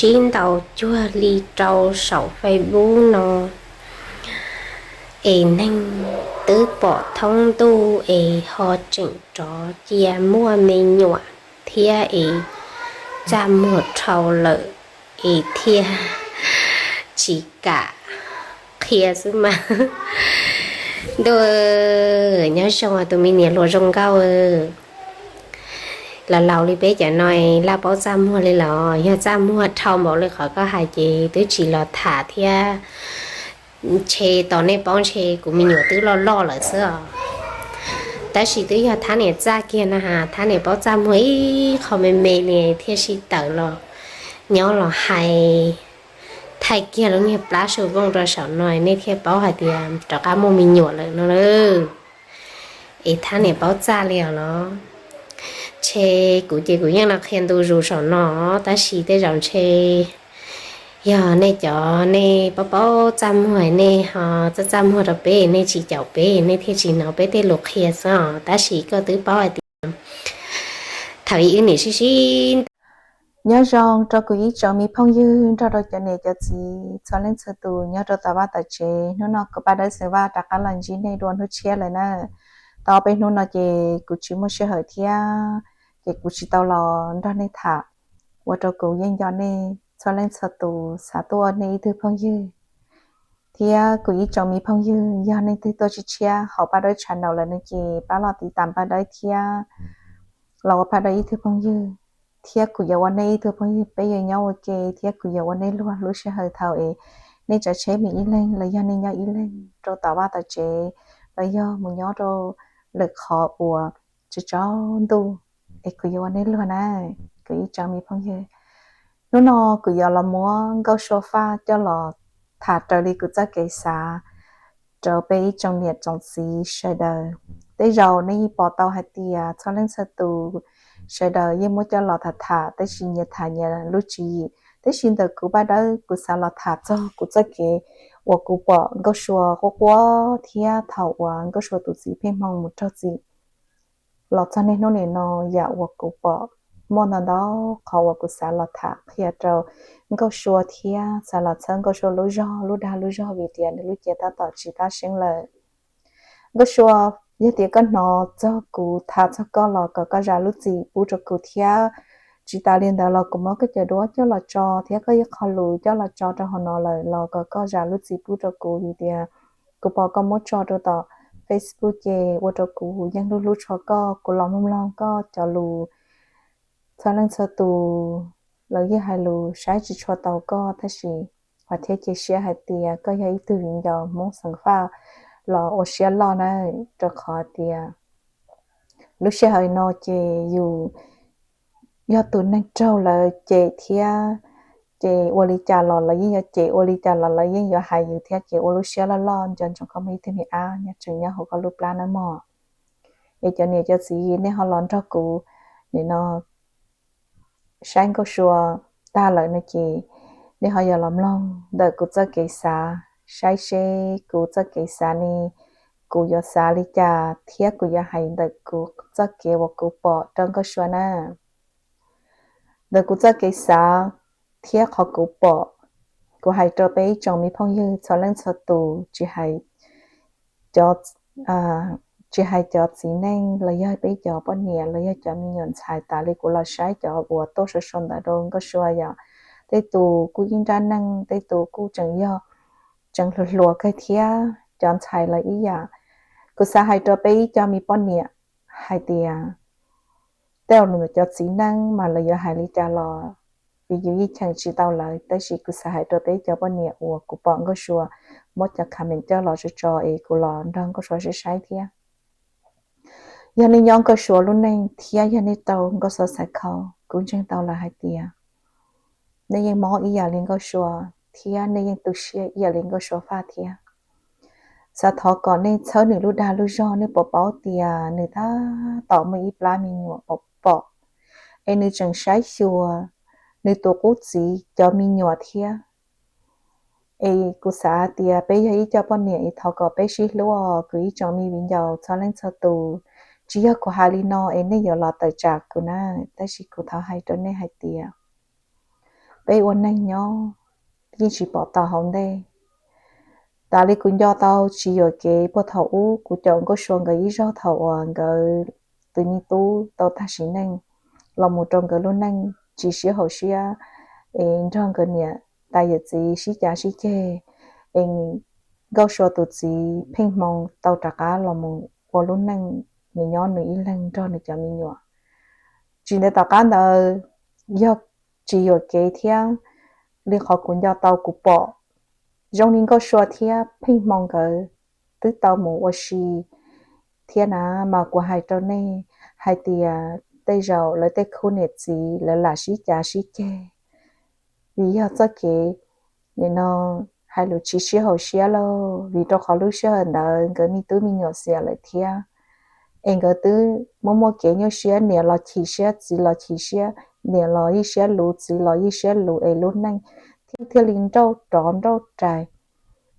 sib ntaus cuag li rau saum Facebook no, es neeg twb pom thoob ntuj es ho tseem rov cia muaj me nyuam thiab es txaj muag dhau lawm es thiaj tsis kam qhia xwb mas. Ntuj, nyob zoo tus me niam hluas zoo nkauj. Laus laus li peb cov no laj paub txaj muag li los? Yog txaj muag dhau npaum li qhov koj hais ces twb tsis los tham thiab. Ntshe tos nej paub ntshe kuv me nyuam twb loj loj lawm xwb os. Tab sis twb yog thab niam txaj kiag na has, thab niam paub txaj muag ib qho me me ne thiaj sib tawm los nyob los hais, thaij kiag lub niag plab su vooj rau saum no nej thiaj paub hais tias rov qab muaj me nyuam lawm no lauj. Es thab niam paub txaj li os los? Ntshe kuv ces kuv yeej los qhia ntu zus saum no, tab sis tej zaum ntshe yog nej cov nej paub paub txaj muag nej ho txaj txaj muag rau peb, nej tsis caum peb nej thiaj tsis hnov peb tej lus qhia xwb os. Tab sis koj twb paub hais tias thaum ub wb niam sib sib ntaus. Nyob zoo rau kuv ib tsoom me phooj ywg nrog rau cov niam cov txiv txhua leej txhua tus nyob rau tom vaj tom tsev. Hnub no kuv Paj Dawb Xeem Vaj rov qab los ntsib nej dua hnub tshiab lawm na. Tau ob peb hnub no ces kuv tsis muaj sij hawm thiab, ces kuv tsis tau los nrog nej tham. Ua rau kuv yeej nco nej txhua leej txhua tus, xav tuaj ua nej ib tug phooj ywg. Thiab kuv ib tsoom me phooj ywg, yog nej twg tuaj tshiab tshiab hauv Paj Dawb channel lawm no ces pab los tiv tam Paj Dawb thiab los ua Paj Dawb ib tug phooj ywg, thiab kuv yuav ua nej ib tug phooj ywg, peb yuav nyob ua ke thiab kuv yuav ua nej luag lub sij hawm thaum es nej tsav tsheb mus ib leeg los yog nej nyob ib leeg rau tom vaj tom tsev los yog mus nyob rau lwm qhov uas tsis tsaus ntuj, es kuv yuav ua nej luag na, kuv ib tsoom me phooj ywg. Hnub no kuv yuav los muab Nkauj Sua faj coj los tham raws li kuv txoj kev xav rau peb ib tsoom niam tsoom txiv sawv daws. Tej zaum nej yeej pom tau hais tias txhua leej txhua tus sawv daws yeej muab coj los tham tham, tab sis nyias tham nyias lub tswv yim. Tab sis ntawm kuv Paj Dawb, kuv xav los tham txog kuv txoj kev uas kuv pom Nkauj Sua quaj quaj thiab thaum uas Nkauj Sua tus txiv pheej hmoo mus raug txim. Los txog niaj hnub nim no, yam uas kuv pom muaj ntau ntau qhov uas kuv xav los tham qhia rau Nkauj Sua thiab xav los txhawb Nkauj Sua lub zog, lub dag lub zog vim tias nws lub cev tab tom tsis tab seeb lawm. Nkauj Sua, yog tias koj hnov txog kuv tham txog koj los kom koj zam lub txim pub rau kuv thiab. Tsis tas li ntawd los kuv muab koj cov duab coj los tso thiab koj ib qho lus coj los tso rau hauv no lawm los kom koj zam lub txim pub rau kuv vim tias kuv pom koj muab tso rau tom Facebook ces ua rau kuv yeej hlub hlub tshua koj. Kuv los mloog mloog koj cov lus, txhua leej txhua tus lawv yeej hais lus saib tsis tshua tau koj, tab sis vam thiab cia siab hais tias koj yog ib tug viv ncaus Hmoob xeem Faj los ua siab loj na, rau qhov tias lub sij hawm no ces yus yog tus neeg raug lawv cem thiab, ces ua li cas los lawv yeej yuav cem, ua li cas los lawv yeej yuav hais yus thiab, ces ua lub siab loj loj nco ntsoov koj muaj ib tug me ab nyob tseem nyob hauv koj lub plab nawb mog. Es cov niam cov txiv nej ho los nrog kuv nim no saib Nkauj Sua tag lawm no ces nej ho yuav los mloog ntawm kuv txoj kev xav, saib seb kuv txoj kev xav ne, kuv yuav xav li cas thiab kuv yuav hais ntawm kuv txoj kev uas kuv pom rau Nkauj Sua na. Ntawm kuv txoj kev xav thiab qhov kuv pom, kuv hais rau peb ib tsoom me phooj ywg txhua leej txhua tus, tsis hais cov, tsis hais cov txiv neej los yog peb cov poj niam los yog cov me nyuam ntxhais, tas li kuv los saib cov uas tuaj sau sau ntawv rau Nkauj Sua yom, tej tus kuj ib nrab neej, tej tus kuj tseem yog, tseem hluas hluas kawg thiab, cov ntxhais los ib yam. Kuv xav hais rau peb ib co me poj niam hais tias tej zaum cov txiv neej mas lawv yuav hais li cas los vim yus yeej cheem tsis tau lawv, tab sis kuv xav hais rau peb cov poj niam uas kuv pom Nkauj Sua muab cov comment coj los tso tso es kuv los nrog Nkauj Sua saib saib thiab. Yog nej nyob Nkauj Sua lub neej thiab yog nej tau Nkauj Sua xaiv khau, kuv ntseeg tau lawm hais tias nej yeej mob ib yam li Nkauj Sua thiab nej yeej tu siab ib yam li Nkauj Sua faj thiab. Xav thov kom nej txhawb nws lub dag lub zog, nej puas paub tias nws tab tom muaj ib plab me nyuam pom pom, es nws tseem saib xyuas nws tus qub txiv cov me nyuam thiab. Es kuv xav tias peb yog ib co poj niam es thov kom peb sib hlub os kuv ib tsoom me viv ncaus txhua leej txhua tus. Tsis yog kuv hais li no es nej yuav los tawm tsam kuv na, tab sis kuv thov hais rau nej hais tias peb ua neeg nyob yeej tsis pom tau hauv ntej. Tas li kuv nco tau tsis yuam kev puag thaum ub kuv caum Nkauj Sua nkawd ib zaug thaum uas nkawd tus me tub tau tag sim neej los mus rau nkawd lub neej tsis sib haum siab, es nrog nkawd niam tais yawm txiv sib cav sib ceg, es Nkauj Sua tus txiv Pheej Hmoo tau rov qab los mus ua lub neej nws nyob nws ib leeg nrog nws cov me nyuam. Tsis ntev tom qab ntawd yog tsis yuam kev thiab li qhov kuv nco tau kuv pom zoo li Nkauj Sua thiab Pheej Hmoo nkawd twb tau mus ua si thiab na, mas kuv hais rau nej hais tias tej zaum lawv tej khub niam txiv lawv lam sib cav sib ceg vim yog txoj kev nim no hais lus tsis sib haum siab lauj, vim rau qhov lub sij hawm ntawd nkawd me tub me nyuam xiam lawm thiab. Es nkawd twb muaj muaj kev nyuaj siab, niam los chim siab, txiv los chim siab, niam los ib siab luv, txiv los ib siab luv, es lub neej thiaj thiaj li nrauj rov nrauj rais.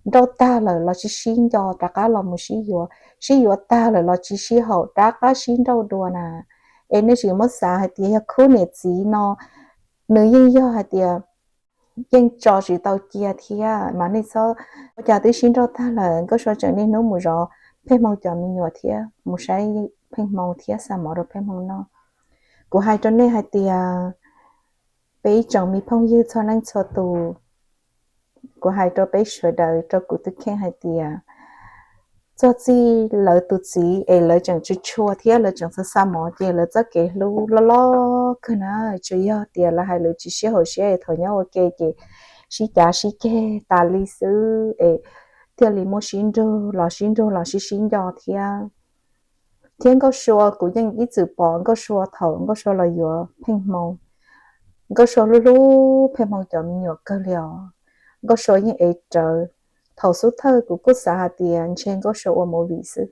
Nrauj tag lawm los tsis sib nco rov qab los mus sib yuav, sib yuav tag lawm los tsis sib haum rov qab sib nrauj dua na. Es nej tsis muab xav hais tias yog khub niam txiv no nws yeej yog hais tias yeej tso tsis tau cia thiab mas nej txhob, ua cas twb sib nrauj tag lawm Nkauj Sua tseem niaj hnub mus zov Pheej Hmoo cov me nyuam thiab mus saib Pheej Hmoo thiab xa mov rau Pheej Hmoo noj. Kuv hais rau nej hais tias peb ib tsoom me phooj ywg txhua leej txhua tus, kuv hais rau peb sawv daws rau kuv tus kheej hais tias txog txij lawv tus txiv es lawv tseem tsis tshua thiab lawv tseem xa xa mov ces lawv txoj kev hlub loj loj kawg na. Tsuas yog tias lawv hais lus tsis sib haum siab es thaum nyob ua ke ces sib cav sib ceg tas li xwb es thiaj li muab sib nrug los sib nrug los sib sib nco thiab. Thiab Nkauj Sua kuv yeej ib txwm pom Nkauj Sua thaum Nkauj Sua los yuav Pheej Hmoo. Nkauj Sua hlub hlub Pheej Hmoo cov me nyuam kawg li os. Nkauj Sua yeej ev rawv. Thaum xub thawj kuv kuj xav hais tias ntshe Nkauj Sua ua movie xwb,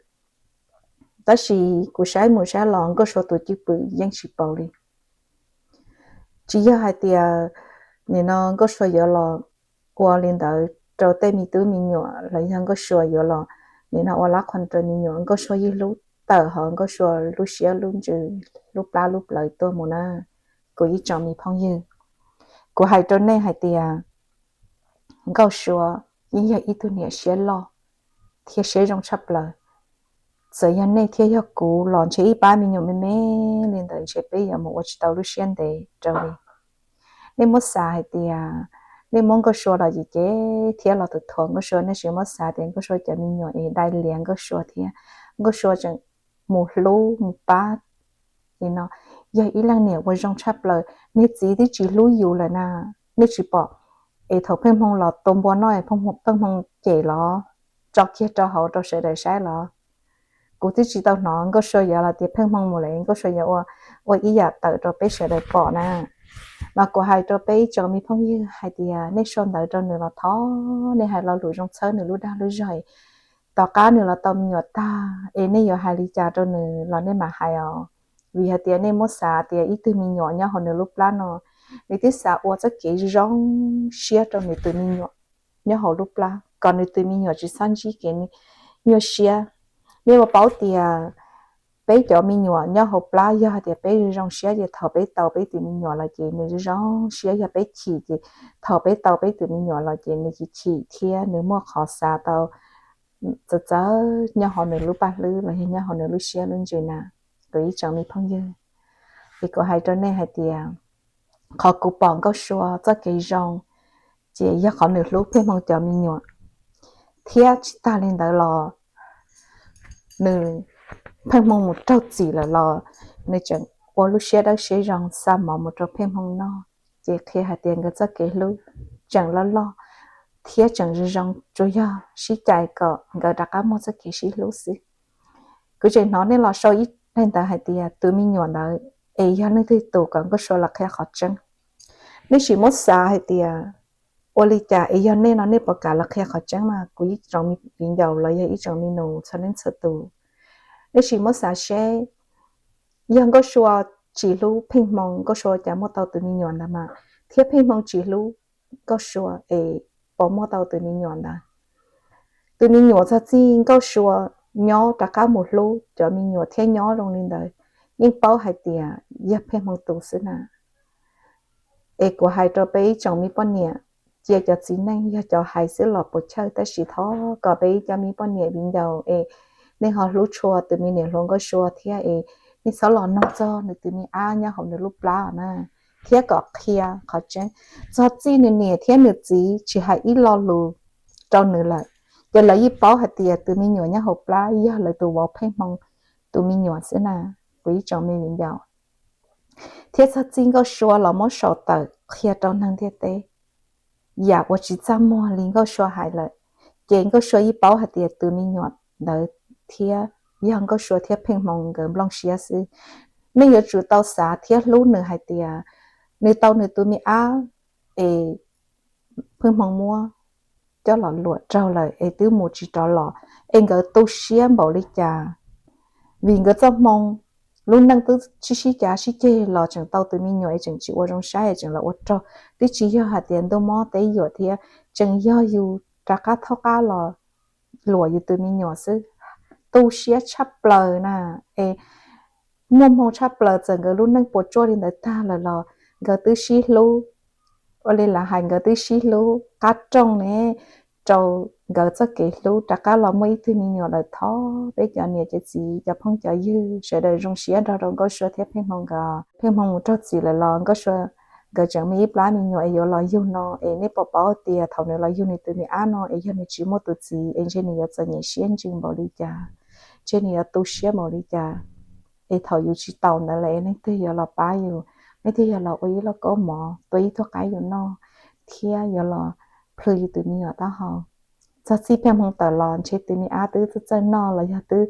tab sis kuv saib mus saib los Nkauj Sua tus cwj pwm yeej tsis paub li. Tsis yog hais tias nim no Nkauj Sua yuav los ua li ntawd rau tej me tub me nyuam los yog Nkauj Sua yuav los nim no ua lab qhua rau me nyuam, Nkauj Sua yeej hlub tawm hauv Nkauj Sua lub siab lub ntsws, lub plab lub plawv tuaj mus na. Kuv ib tsoom me phooj ywg, kuv hais rau nej hais tias Nkauj Sua yeej yog ib tug niam siab loj thiab siab zoo tshaj plaws. Txawm yog nej thiab yog kuv los ntshe ib pab me nyuam me me li ntawd ntshe peb yuav mus ua tsis tau lub siab ntev rau li. Nej muab xav hais tias nej muab Nkauj Sua los ces thiab los tus thuam Nkauj Sua, nej tsis muab xav tias Nkauj Sua cov me nyuam es dai lias Nkauj Sua thiab. Nkauj Sua tseem mus hlub mus pab li no, yog ib leej niam uas zoo tshaj plaws. Niag txiv twb tsis hlub yus lawm na, nej tsis pom es thaum Pheej Hmoo los tua npua noj, Pheej Hmoo cem los tso kiag rau hauv rau sawv daws saib los. Kuv twb tsis tau hnov Nkauj Sua yuav los tias Pheej Hmoo mus lawm Nkauj Sua yuav ua ib yam tawm rau peb sawv daws pom na. Mas kuv hais rau peb ib tsoom me phooj ywg hais tias nej sau ntawv rau nws los thov nej hais lo lus zoo txhawb nws lub dag lub zog. Tom qab nws los tau me nyuam tag es nej yuav hais li cas rau nws los nej mam hais os. Vim hais tias nej muab xav tias ib tug me nyuam nyob hauv nws lub plab no, nws twb xav ua txoj kev zoo siab rau nws tus me nyuam nyob hauv lub plab kom nws tus me nyuam tsis txhob ntsib kev nyuaj siab. Nej ua paub tias peb cov me nyuam nyob hauv plab yog hais tias peb zoo siab ces thaum peb tau peb tus me nyuam los ces nws zoo siab, yog peb chim ces thaum peb tau peb tus me nyuam los ces nws chim chim thiab nws muaj qhov xav tau txawv txawv nyob hauv nws lub paj hlwb los yog nyob hauv nws lub siab lub ntsws na. Kuv ib tsoom me phooj ywg, es kuv hais rau nej hais tias qhov kuv pom Nkauj Sua txoj kev zoo ces yog qhov nws hlub Pheej Hmoo cov me nyuam, thiab tsis tag li ntawd los nws, Pheej Hmoo mus raug txim lawm los nws tseem ua lub siab dawb siab zoo xa mov mus rau Pheej Hmoo noj. Ces qhia hais tias nkawd txoj kev hlub tseem loj loj thiab tseem zoo zoo, tsuas yog sib cais kom nkawd rov qab muaj txoj kev sib hlub xwb. Kuv tseem hnov nej los sau ib daim ntawv hais tias tus me nyuam ntawd es yog leej twg tus, kom Nkauj Sua los qhia qhov tseeb. Nej sim muab xav hais tias ua li cas es yog nej no nej puas kam los qhia qhov tseeb mas kuv ib tsoom viv ncaus los yog ib tsoom me nus txhua leej txhua tus, nej sim muab xav seb, yog Nkauj Sua tsis hlub Pheej Hmoo, Nkauj Sua cas muaj tau tus me nyuam ntawd mas, thiab Pheej Hmoo tsis hlub Nkauj Sua es puas muaj tau tus me nyuam ntawd? Tus me nyuam txog txij Nkauj Sua nyob rov qab mus hlub cov me nyuam thiab nyob zoo li ntawd, yeej paub hais tias yog Pheej Hmoo tus xwb na. Es kuv hais rau peb ib tsoom me poj niam, cia cov txiv neej yog cov hais xwb los puas chawj, tab sis thov kom peb ib cov me poj niam viv ncaus es nej ho hlub tshua tus me niam hluas Nkauj Sua thiab es nej txhob los noog txog nws tus me ab nyob hauv nws lub plab na, thiab kom qhia qhov tseeb. Txog txij nws niam thiab nws txiv tsis hais ib lo lus rau nws lawm, ces lawv yeej paub hais tias tus me nyuam nyob hauv plab yog lawv tus vauv Pheej Hmoo tus me nyuam xwb na, kuv ib tsoom me viv ncaus. Thiab txog txij Nkauj Sua los muab sau tawm qhia rau neeg ntiaj teb yam uas tsis txaj muag li Nkauj Sua hais lawm, ces Nkauj Sua yeej paub hais tias tus me nyuam ntawd thiab yog Nkauj Sua thiab Pheej Hmoo nkawd nplooj siab xwb. Nej yuav tsum tau xav thiab hlub nws hais tias nws tau nws tus me ab es Pheej Hmoo muab coj los luam raug lawm es twb mus tsis rov los, es nkawd tu siab npaum li cas. Vim nkawd txoj hmoo, lub neej twb sib sib cav sib ceg los tseem tau tus me nyuam es tseem tsis ua zoo saib es tseem los ua raug, twb tsis yog hais tias ntuj mob teb yuam thiab, tseem yog yus rov qab thaub qab los luam yus tus me nyuam xwb. Tu siab tshaj plaws na, es muaj hmoo tshaj plaws, txawm nkawd lub neej puas tsuaj li ntawd tag lawm los nkawd twb sib hlub. Ua li lawv hais nkawd twb sib hlub qab rooj ne, rau nkawd txoj kev hlub rov qab los muaj ib tug me nyuam lawm. Thov peb cov niam cov txiv cov phooj cov ywg sawv daws zoo siab nrog rau Nkauj Sua thiab Pheej Hmoo nkawd. Pheej Hmoo mus raug txim lawm los Nkauj Sua nkawd tseem muaj ib plab me nyuam es yuav los yug no, es nej puas paub tias thaum nws los yug nws tus me ab no es yog nws tsis muaj tus txiv es ntshe nws yuav txom nyem siab ntsws npaum li cas, ntshe nws yuav tu siab npaum li cas. Es thaum yus tsis taus ntawd lawm es leej twg yuav los pab yus, leej twg yuav los ua ib lauj kaub mov tua ib tug qaib yus noj, thiab yuav los plhws yus tus me nyuam taub hau. Txog txij Pheej Hmoo tawm los ntshe tus me ab twb txawj txawj noj los yog twb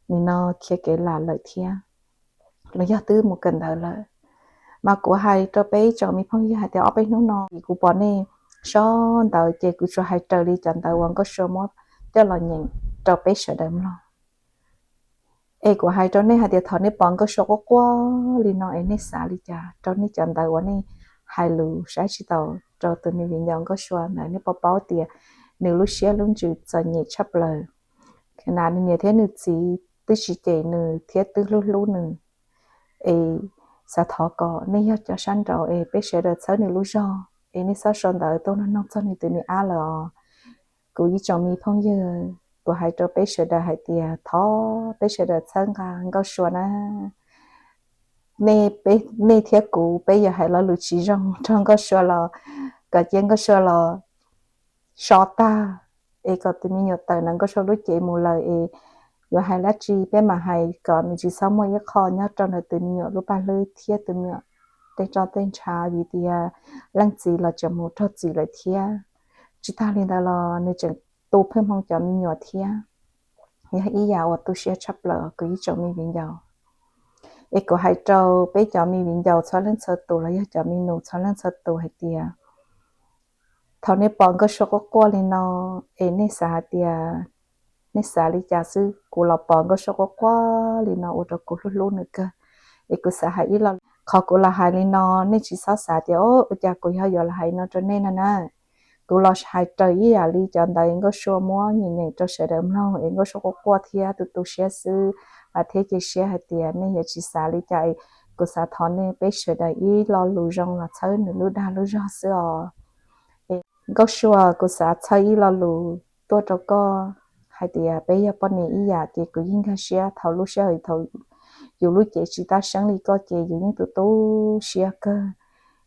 nim no khiav kev lam lawm thiab, los yog twb mus kawm ntawv lawm. Mas kuv hais rau peb ib tsoom me phooj ywg hais tias ob peb hnub no vim kuv pom nej sau ntawv ces kuv tsuas hais raws li cov ntawv uas Nkauj Sua muab coj los nyeem rau peb sawv daws mloog. Es kuv hais rau nej hais tias thaum nej pom Nkauj Sua quaj quaj li no es nej xav li cas rau nej cov ntawv uas nej hais lus saib tsis taus rau tus me viv ncaus Nkauj Sua ntawd? Nej puas paub tias nws lub siab lub ntsws txom nyem tshaj plaws, na nws niam thiab nws txiv twb tsis cem nws thiab twb hlub hlub nws. Es xav thov kom nej yog cov sab nraud es peb sawv daws txhawb nws lub zog, es nej txhob sau ntawv tuaj noog txog nws tus me ab lawm os. Kuv ib tsoom me phooj ywg, kuv hais rau peb sawv daws hais tias thov peb sawv daws txhawb nqa Nkauj Sua na. Nej thiab kuv peb yuav hais lo lus tsis zoo rau Nkauj Sua los kom cia Nkauj Sua los so tag, es kom tus me nyuam tawm ntawm Nkauj Sua lub cev mus lawm es yuav hais dab tsi peb mam hais kom nws tsis txhob muaj ib qho nyob rau ntawm tus me nyuam lub paj hlwb thiab tus me nyuam tej roj tej ntshav, vim tias leej txiv los tseem mus raug txim lawm thiab. Tsis tag li ntawd los nws tseem tu Pheej Hmoo cov me nyuam thiab. Yog ib yam uas tu siab tshaj plaws kuv ib tsoom me viv ncaus. Es kuv hais rau peb cov me viv ncaus txhua leej txhua tus los yog cov me nus txhua leej txhua tus hais tias thaum nej pom Nkauj Sua quaj quaj li no es nej xav hais tias, nej xav li cas xwb, kuv los pom Nkauj Sua quaj quaj li no ua rau kuv hlub hlub nws kawg. Es kuv xav hais ib lo, qhov kuv los hais li no nej tsis txhob xav tias ua cas kuv yog yuav los hais no rau nej no na. Kuv los hais raws ib yam li cov ntawv Nkauj Sua muab nyeem nyeem rau sawv daws mloog es Nkauj Sua quaj quaj thiab tu tu siab xwb, mas thiab cia siab hais tias nej yuav tsis xav li cas. Kuv xav thov nej peb sawv daws ib lo lus zoo los txhawb nws lub dag lub zog xwb os. Nkauj Sua, kuv xav txhawb ib lo lus tuaj rau koj hais tias peb yog poj niam ib yam ces kuv yeej nkag siab thaum lub sij hawm thaum yus lub cev tsis tab seeb li koj ces yus yeej tu tu siab kawg.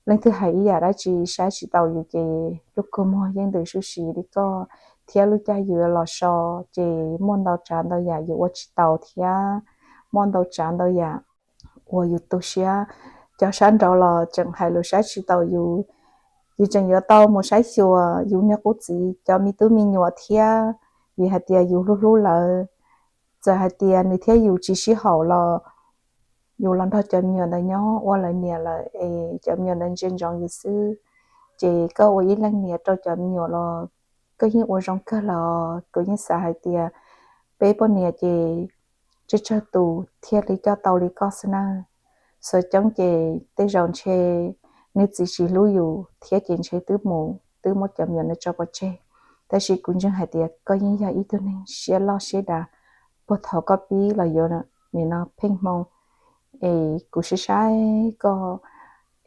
Leej twg hais ib yam dab tsi saib tsis taus yus ces lub kua muag yeej ntws sub si li koj, thiab lub caij yus los so ces muaj ntau tsav ntau yam yus ua tsis taus thiab muaj ntau tsav ntau yam uas yus tu siab. Cov sab nraud los tseem hais lus saib tsis taus yus, yus tseem yuav tau mus saib xyuas yus niag qub txiv cov me tub me nyuam thiab, vim hais tias yus hlub hlub lawv. Txawm hais tias nws thiab yus tsis sib haum los yus los nrog cov me nyuam ntawd nyob ua lawv niam lawm es cov me nyuam ntawd ntsia ntsoov yus xwb. Ces koj ua ib leej niam rau cov me nyuam los koj yeej ua zoo kawg los kuv yeej xav hais tias peb poj niam ces tsawg tsawg tus thiaj li coj tau li koj xwb na. Xav coob ces tej zaum ntshe nws txiv tsis hlub yus thiab ces ntshe twb mus twb muab cov me nyuam ntawd tso pov tseg. Tab sis kuv ntseeg hais tias koj yeej yog ib tug neeg siab loj siab dav, puag thaum koj pib los yuav nim no Pheej Hmoo es kuv saib saib koj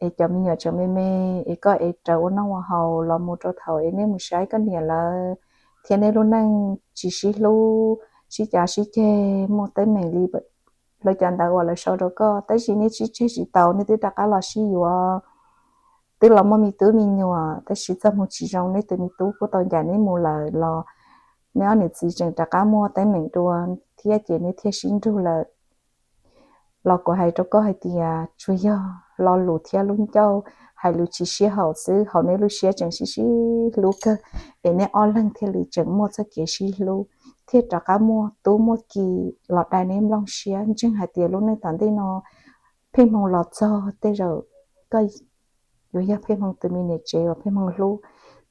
es cov me nyuam tseem me me, es koj ev raws ua noj ua haus los mus rau thaum es nej mus saib koj niam lawv thiab nej lub neej tsis sib hlub, sib cav sib ceg, muaj teeb meem li lawv cov ntawd uas lawv sau rau koj, tab sis nej sib tseg tsis tau, nej twb rov qab los sib yuav, twb los muaj me tub me nyuam, tab sis txoj hmoo tsis zoo, nej tus me tub kuj tau ncaim nej mus lawm los nej ob niam txiv tseem rov qab muaj teeb meem dua thiab ces nej thiaj sib nrug lawm. Los kuv hais rau koj hais tias tsuas yog lo lus thiab lub ncauj hais lus tsis sib haum xwb, hauv nej lub siab tseem sib sib hlub kawg, es nej ob leeg thiaj li tseem muaj txoj kev sib hlub, thiaj rov qab muaj tub muaj ki los dai nej nplooj siab. Ntseeg hais tias lub neej tom ntej no pheej hmoo los txog tej zaum koj yuav yog pheej hmoo tus me niam tsev uas pheej hmoo hlub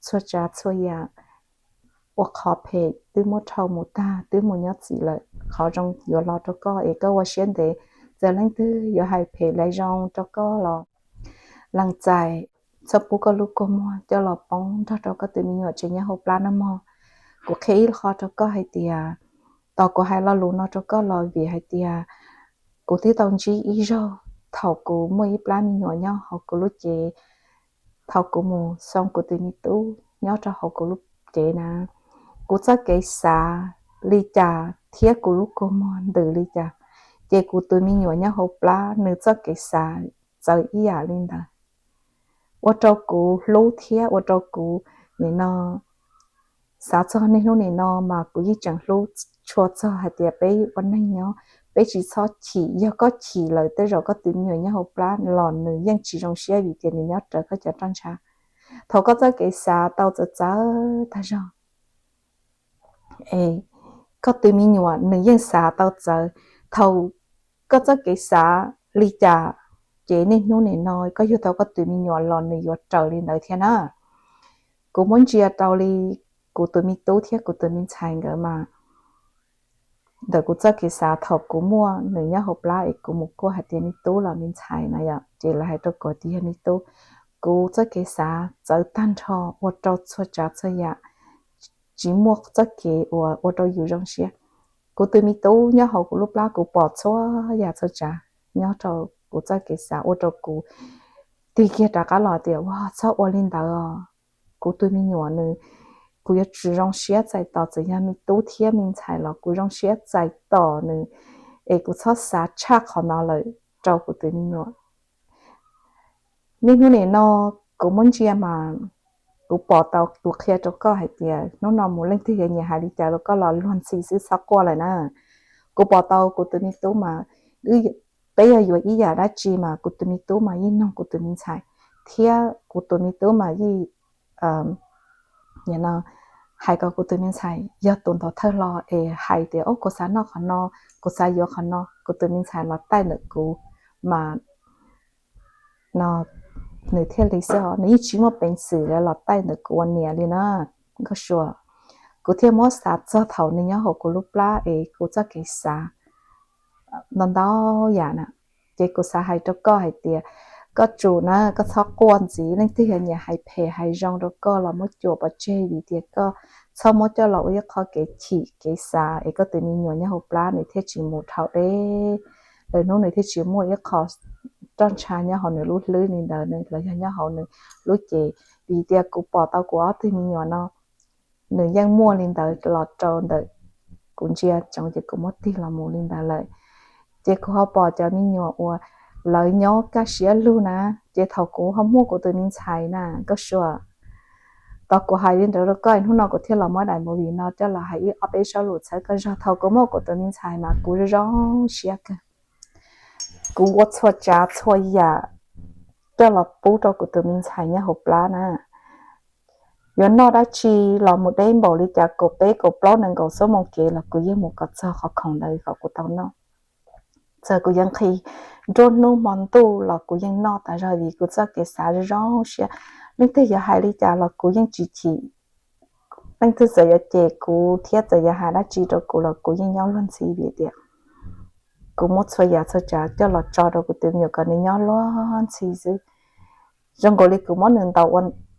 txhua tsav txhua yam, ua qhov phem twb muab dhau mus tag, twb mus nyob txim lawm, qhov zoo yuav los rau koj es koj ua siab ntev. Txawm leej twg yuav hais phem lais zoo rau koj los lees txais, txhob pub koj lub kua muag coj los poob nrog rau koj tus me nyuam tseem nyob hauv plab no mog. Kuv qhia ib qho rau koj hais tias, tos kuv hais lo lus no rau koj los vim hais tias kuv twb tau ntsib ib zaug thaum kuv muaj ib plab me nyuam nyob hauv kuv lub cev, thaum kuv mus xoo kuv tus me tub nyob rau hauv kuv lub cev na, kuv txoj kev xav li cas thiab kuv lub kua muag ntws li cas, ces kuv tus me nyuam nyob hauv plab nws txoj kev xav txawv ib yam li ntawd. Ua rau kuv hlub thiab ua rau kuv nim no xav txog niaj hnub nim no mas kuv yeej tseem hlub tshua txog hais tias peb ua neeg nyob, peb tsis txhob chim. Yog koj chim lawm tej zaum koj tus me nyuam nyob hauv plab los nws yeej tsis zoo siab vim tias nws nyob raws koj cov roj ntsha. Thaum koj txoj kev xav tau txawv txawv tag zog, koj tus me nyuam nws yeej xav tau txawv. Thaum koj txoj kev xav li cas, ces niaj hnub nim no koj yug tau koj tus me nyuam los nws yuav raws li ntawd thiab na. Kuv muab ntsia rau li kuv tus me tub thiab kuv tus me ntxhais nkawd mas, ntawm kuv txoj kev xav thaum kuv muaj nws nyob hauv plab es kuv mus kuaj hais tias me tub los me ntxhais na yom, ces lawv hais rau kuv tias yog me tub. Kuv txoj kev xav txawv tag nrho ua rau txhua tsav txhua yam tsis muaj txoj kev uas ua rau yus zoo siab. Kuv tus me tub nyob hauv kuv lub plab kuv pom txhua yam txhua tsav nyob rau kuv txoj kev xav ua rau kuv tig kiag rov qab los tias ua txhob ua li ntawd os. Kuv tus me nyuam nws, kuv yuav tsum zoo siab txais tos, txawm yog me tub thiab me ntxhais los kuv zoo siab txais tos nws, es kuv txhob xav tshaj qhov no lawm rau kuv tus me nyuam. Niaj hnub nim no kuv muab ntsia mas kuv pom tau, kuv qhia rau koj hais tias hnub no mus leej twg yuav nyiam hais li cas rau koj los luag ntxhi xwb txhob quaj lawm na. Kuv pom tau kuv tus me tub mas, peb yog yuav ib yam dab tsi mas kuv tus me tub mas yeej noog kuv tus me ntxhais, thiab kuv tus me tub mas yeej hais kom kuv tus me ntxhais yog tus ntaus thawj hlo es hais tias o kuv xav noj qhov no, kuv xav yuav qhov no, kuv tus me ntxhais los taij ntawm kuv mas no nws thiaj li xwb os, nws yeej tsis muaj peev xwm los taij ntawm kuv ua niam li na. Nkauj Sua, kuv thiaj muab xav txog thaum nws nyob hauv kuv lub plab es kuv txoj kev xav ntau ntau yam na. Ces kuv xav hais rau koj hais tias koj tsum na, koj txhob quaj ntxiv. Leej twg yog nyiam hais phem hais zoo rau koj los muab cuam pov tseg vim tias koj txhob muab coj los ua ib qho kev chim kev xav es koj tus me nyuam nyob hauv plab nws thiaj tsis mus dhau deb, lwm hnub nws thiaj tsis muaj ib qho roj ntsha nyob hauv nws lub hlwb li ntawd los yog nyob hauv nws lub cev. Vim tias kuv pom tau kuv ob tug me nyuam no nws yeej muaj li ntawd los rau ntawm kuv ntsia tsoov ces kuv muab tig los mus li ntawd lawm. Ces kuv ho pom cov me nyuam uas lawv nyob kaj siab lug na, ces thaum kuv ho muaj kuv tus me ntxhais na, Nkauj Sua, tos kuv hais li ntawd rau koj, hnub no kuv thiaj los muab daim movie no coj los hais ib ob peb zaub lus txhawb koj zog. Thaum kuv muaj kuv tus me ntxhais mas kuv zoo zoo siab kawg. Kuv ua txhua tsav txhua yam coj los pub rau kuv tus me ntxhais nyob hauv plab na. Yuav noj dab tsi los mus deb npaum li cas kaum peb kaum plaub nees nkaum xuab moos kev los kuv yeej mus kom txog qhov khoom ntawd kom kuv tau noj. Txawm kuv yuav nqhis nruab hnub hmo ntuj los kuv yeej noj tas zog vim kuv txoj kev xav zoo zoo siab. Leej twg yuav hais li cas los kuv yeej tsis chim. Leej twg txawm yuav cem kuv thiab txawm yuav hais dab tsi rau kuv los kuv yeej nyob luag ntxhi vim tias kuv muab txhua yam txhua tsav coj los tso rau kuv tus me nyuam kom nws nyob luag ntxhi xwb. Zoo nkaus li kuv muab nws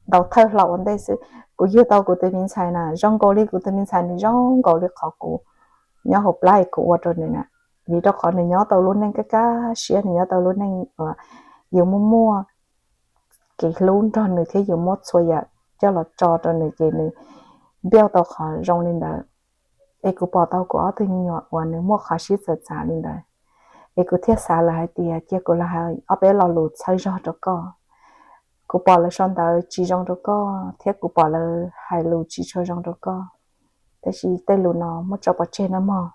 ntaus thawj hlo ua ntej xwb. Kuv yug tau kuv tus me ntxhais na, zoo nkaus li kuv tus me ntxhais nws zoo nkaus li qhov kuv nyob hauv plab es kuv ua rau nws na. Vim rau qhov nws nyob tau lub neej kaj kaj siab, nws nyob tau lub neej uas yus muaj muaj kev hlub nrog nws thiab yus muab txhua yam coj los tso rau nws ces nws build tau qhov zoo li ntawd. Es kuv pom tau kuv ob tug me nyuam uas nws muaj qhov sib txawv txav li ntawd, es kuv thiaj xav lawm hais tias cia kuv los hais ob peb lo lus txhawb zog rau koj. Kuv pom lawv sau ntawv tsis zoo rau koj thiab kuv pom lawv hais lus tsis tshua zoo rau koj, tab sis tej lus no muab tso pov tseg no mog.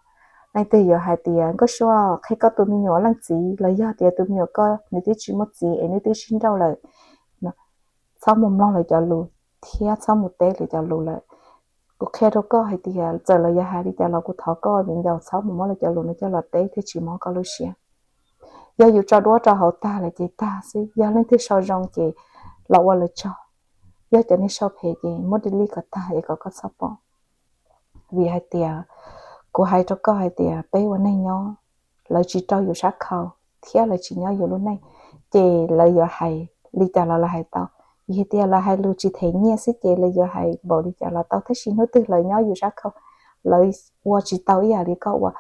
Leej twg yuav hais tias Nkauj Sua qhia koj tus me nyuam leej txiv los yog tias tus me nyuam koj nws twb tsis muaj txiv es nws twb sib nrauj lawm, txhob mus mloog lawv cov lus thiab txhob mus teb lawv cov lus lawm. Kuv qhia rau koj hais tias txawm lawv yuav hais li cas los kuv thov koj viv ncaus txhob mus muab lawv cov lus no coj los teb thiab tsis mob koj lub siab. Yog yus tso duab rau hauv tag lawm ces tag xwb, yog leej twg sau zoo ces los ua lawv tsaug, yog cov neeg sau phem ces muab delete kom tag es kom koj txhob pom. Vim hais tias kuv hais rau koj hais tias peb ua neej nyob, lawv tsis rau yus sab khau thiab lawv tsis nyob yus lub neej, ces lawv yuav hais li cas los lawv hais tau. Vim hais tias lawv hais lus tsis them nyiaj xwb ces lawv yuav hais npaum li cas los tau, tab sis hnub twg lawv nyob yus sab khau, lawv ua tsis tau ib yam li koj ua.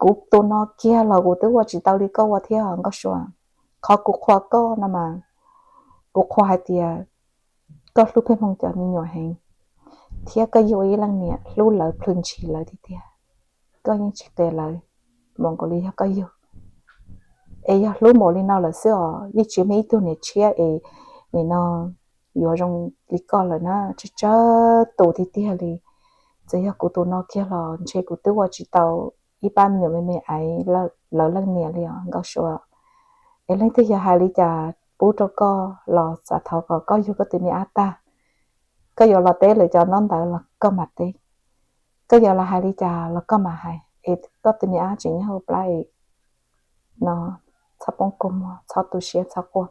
Kuv tus no kiag los kuv twb ua tsis tau li koj ua thiab Nkauj Sua. Qhov kuv qhuas koj no mas kuv qhuas hais tias koj hlub pheej hmoo cov me nyuam heev, thiab koj yug ib leej niam hlub lawv plhws ntshis lawv tiag tiag. Koj yeej tsis qias lawv npaum nkaus li yog koj yug. Es yog hlub npaum li no lawm xwb os, yeej tsis muaj ib tug niam tshiab es nim no yuav zoo li koj lawm na, tsawg tsawg tus tiag tiag li. Txawm yog kuv tus no kiag los ntshe kuv twb ua tsis tau ib pab me nyuam me me aiv lawv leej niam li os Nkauj Sua. Es leej twg yog hais li cas pub rau koj los xav thov kom koj yug koj tus me ab tag. Koj yuav los teb lawv cov ntaub ntawv los koj mam teb, koj yuav los hais li cas los koj mam hais, es koj tus me ab tseem nyob hauv plab es no, txhob poob kua muag, txhob tu siab txhob quaj.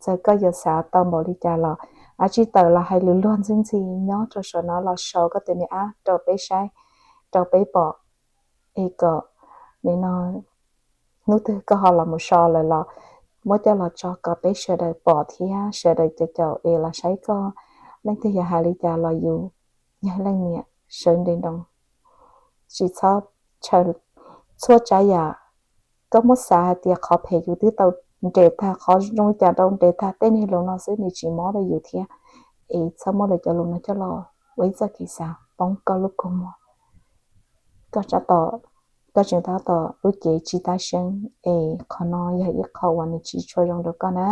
Txawm koj yuav xav tau npaum li cas los ab tsi tawm los hais lus luag ntxhi ntxhi nyob rau saum no los sau koj tus me ab rau peb saib, rau peb pom, es kom nim no hnub twg koj ho los mus so lawm los muab coj los tso kom peb sawv daws pom thiab sawv daws caum caum es los saib koj. Leej twg yog hais li cas los yus yog leej niam sawv nres nroos, tsis txhob txhua tsav yam. Koj muab xav hais tias qhov phem yus twb tau nres tag, qhov zoo li cas rau nres tag, tej niag lus no xwb nws tsis mob rau yus thiab. Es txhob muab lawv cov lus no coj los ua ib txoj kev xav poob koj lub kua muag. Koj tseem tab tom lub cev tsis tab seeb, es qhov no yog ib qho uas nws tsis tshua zoo rau koj na.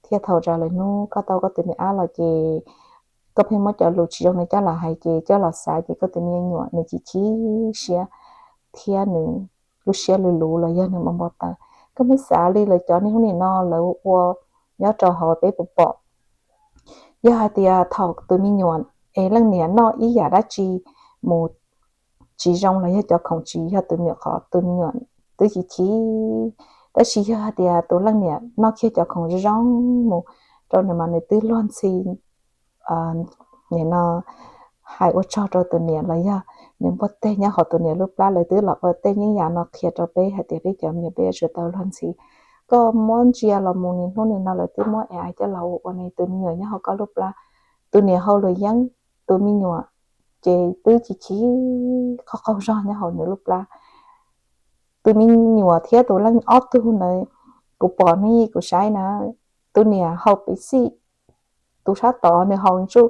Thiab thaum ras lawm hnub koj tau koj tus me ab los ces koj pheej muab cov lus tsis zoo no coj los hais ces coj los xav ces koj tus me nyuam nws chim chim siab thiab nws lub siab luv luv los yog nws npau npau taws. Koj muab xav li lawv cov niaj hnub nim no lawv ua nyob rau hauv peb puas pom. Yog hais tias thaum tus me nyuam es leej niam noj ib yam dab tsi mus tsis zoo los yog cov khoom tsis yog tus me nyuam qhov, tus me nyuam twb chim chim. Tab sis yog hais tias tus leej niam noj kiag cov khoom zoo zoo mus rau nws mas nws twb luag ntxhi, nim no hais ua tsaug rau tus niam los yog nws npuaj teg nyob hauv tus niam lub plab, lawv twb los ua tej yeeb yam no qhia rau peb hais tias peb cov me nyuam peb yuav tsum tau luag ntxhi. Koj muab ntsia los mus niaj hnub nim no lawv twb muab ai coj los ua ua ne, tus me nyuam nyob hauv koj lub plab, tus niam hau luam yeeb, tus me nyuam ces twb chim chim qaug qaug zog nyob hauv nws lub plab. Tus me nyuam thiab tus leej ob tug ntawd, kuv pom hnub ib kuv saib na, tus niam hau pev xij, tus sab tod nws hau ntsuj,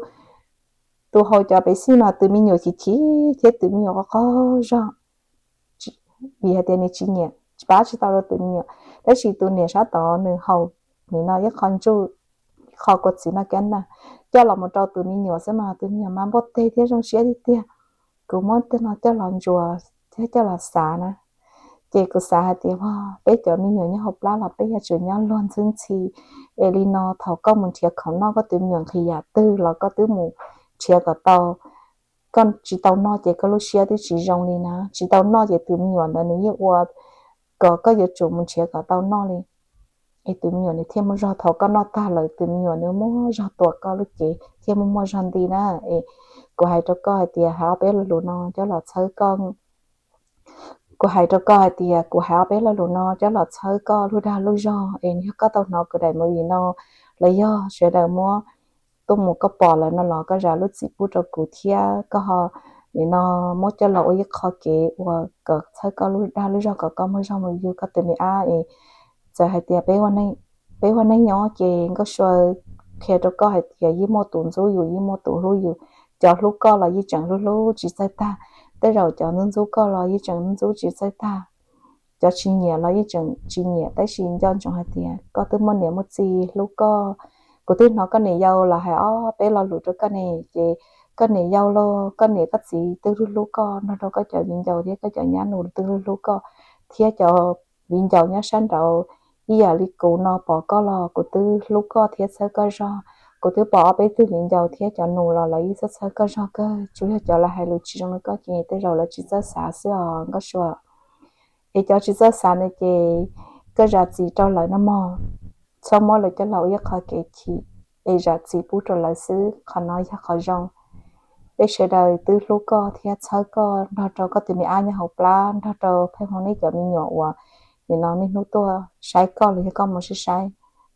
tus hau cov pev xij mas tus me nyuam chim chim thiab tus me nyuam qaug qaug zog, vim hais tias nws tsis nyiam, pab tsis tau rau tus me nyuam. Tab sis tus niam sab tod nws hau nim no ib qho ntsuj, qho kua txiv no kab na, coj los mus rau tus me nyuam xwb mas tus me nyuam mas npuaj teg thiab zoo siab tiag tiag. Kuv muab tej no coj los ntsuas thiab coj los xav na, ces kuv xav hais tias peb cov me nyuam nyob hauv plab los peb yuav tsum nyob luag ntxhi ntxhi. Es li no thaum koj mus nrhiav khoom noj koj tus me nyuam nqhis yam twg los koj twb mus nrhiav kom tau. Koj tsis tau noj ces koj lub siab twb tsis zoo li na, tsis tau noj ces tus me nyuam ntawd nws yeej ua kom koj yuav tsum mus nrhiav kom tau noj li. Es tus me nyuam nws thiaj muaj zog, thaum koj noj tag lawm tus me nyuam nws muaj zog tuam koj lub cev thiaj muaj muaj zog nti na. Es kuv hais rau koj hais tias hais ob peb lo lus no coj los txhawb koj. Kuv hais rau koj hais tias kuv hais ob peb lo lus no coj los txhawb koj lub dag lub zog, es yog koj tau hnov kuv daim movie no los yog sawv daws muab tuaj mus koj pom lawm no los koj zam lub txim pub rau kuv thiab koj ho nim no muab coj los ua ib qho kev ua kom txhawb koj lub dag lub zog kom koj muaj zog mus yug koj tus me ab. Es txawm hais tias peb ua neej Peb ua neej nyob ces Nkauj Sua qhia rau koj hais tias yeej muaj tus ntxub yus, yeej muaj tus hlub yus. Cov hlub koj los yeej tseem hlub hlub tsis txawj tag, tej zaum cov ntxub ntxub koj los yeej tseem ntxub tsis txawj tag, cov tsis nyiam los yeej tseem tsis nyiam, tab sis nco ntsoov hais tias koj twb muaj niam muaj txiv hlub koj. Kuv twb hnov koj niam yau los hais ob peb lo lus rau koj ne, ces koj niam yau los koj niam koj txiv twb hlub hlub koj, nrog rau koj cov viv ncaus thiab koj cov nyab nus twb hlub hlub koj, thiab cov viv ncaus nyob sab nraud ib yam li kuv no pom koj los kuv twb hlub koj thiab txhawb koj zog. Kuv twb pom ob peb tug viv ncaus thiab cov nus los lawv yeej txhawb txhawb koj zog kawg, tsuas yog cov lawv hais lus tsis zoo rau koj ces tej zaum lawv tsis txawj xav xwb os Nkauj Sua. Es cov tsis txawj xav ntawd ces koj zam txim rau lawv no mog, txhob muab lawv coj los ua ib qho kev chim, es zam txim pub rau lawv xwb, qhov no yog qhov zoo. Peb sawv daws twb hlub koj thiab txhawb koj nrog rau koj tus me ab nyob hauv plab, nrog rau Pheej Hmoo nej cov me nyuam uas nim no niaj hnub tuaj saib koj los yog koj mus saib saib,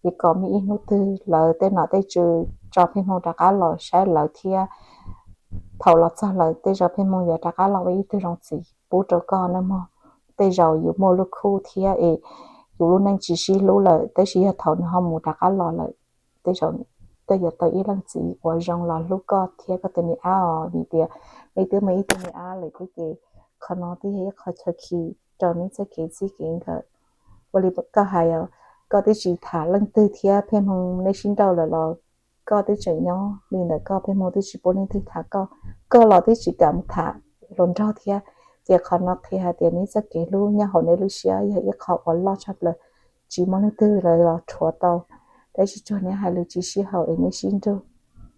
es kom muaj ib hnub twg lawv tej nom tej tswv tso Pheej Hmoo rov qab los saib lawv thiab. Thaum los txog lawv tej zaum Pheej Hmoo yuav rov qab los ua ib tug zoo txiv pub rau koj na mog. Tej zaum yus muaj lub khub thiab es yus lub neej tsis sib hlub lawm, tab sis yog thaum nws ho mus rov qab los lawm, tej zaum koj yuav tau ib leej txiv uas zoo los hlub koj thiab koj tus me ab os, vim tias nej twb muaj ib tug me ab lawm thiab ces qhov no twb yog ib qho chaw khi rau neb txoj kev txij kev nkawm. Ua li koj hais, koj twb tsis tham leej twg thiab Pheej Hmoo nej sib nrauj lawm los koj twb tseem nyob li ntawm koj, Pheej Hmoo twb tsis pub leej twg tham koj, koj los twb tsis kam mus tham hluas nraug thiab. Ces qhov no qhia hais tias neb txoj kev hlub nyob hauv neb lub siab yog ib qho uas loj tshaj plaws, tsis muaj leej twg los rhuav tau. Tab sis tsuas neb hais lus tsis sib haum es neb sib nrug,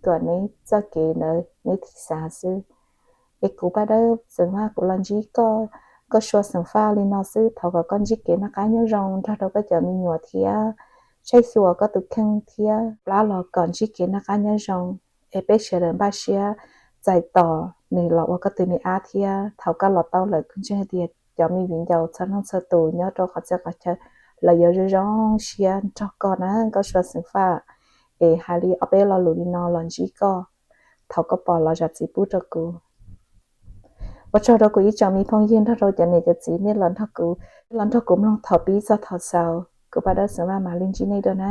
kom neb txoj kev ntawd neb thiaj xav xwb. Es kuv Paj Dawb Xeem Vaj kuv los ntsib koj, Nkauj Sua Xeem Faj li no xwb, thov kom koj ntsib kev noj qab nyob zoo nrog rau koj cov me nyuam thiab saib xyuas koj tus kheej thiab plab los kom ntsib kev noj qab nyob zoo. Es peb sawv daws npaj siab txais tos nws los ua koj tus me ab thiab. Thaum koj los tau lawm kuv ntseeg hais tias cov me viv ncaus txhua leej txhua tus nyob rau qhov txhia qhov chaw lawv yuav zoo zoo siab nrog koj na Nkauj Sua Xeem Faj. Es hais li ob peb lo lus li no los ntsib koj thaum koj pom los zam txim pub rau kuv. Ua tsaug rau kuv ib tsoom me phooj ywg nrog rau cov niam cov txiv nej los nrog kuv, los nrog kuv mloog thaum pib txog thaum xaus. Kuv Paj Dawb Xeem Vaj mam li ntsib nej dua na.